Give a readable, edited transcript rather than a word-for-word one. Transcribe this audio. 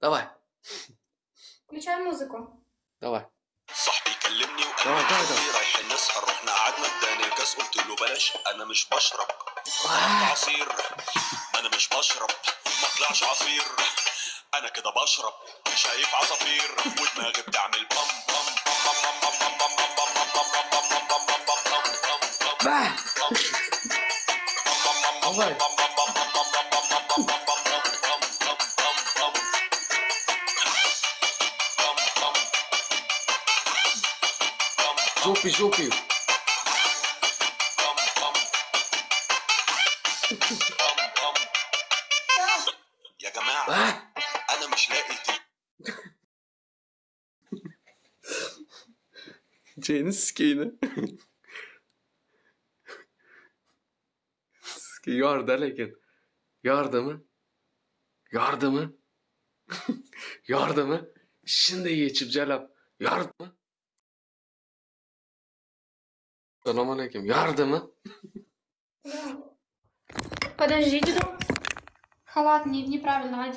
Daway. Включай музыку. Daway. صاحبي كلمني وقال Daway, لي daway, daway. رايحين نسهر رحنا قعدنا اداني الكاس قلت له بلاش انا مش بشرب طلبت عصير ما انا مش بشرب ما طلعش عصير انا كده بشرب شايف عصافير ودماغي بتعمل بام بام بام بام بام بام بام بام بام بام بام بام بام بام بام بام بام Bah! Daway. Župi, župi. يا جماعة Bah! أنا مش لاقي تليفون Jeni sikeyini. Yordi lekin. Yordimi? Yordimi? Yordimi? Shunday yechib jalab. Yordimi? Assalomu alaykum. Yordimi? Подожди, дедок. Халат не, неправильно одел.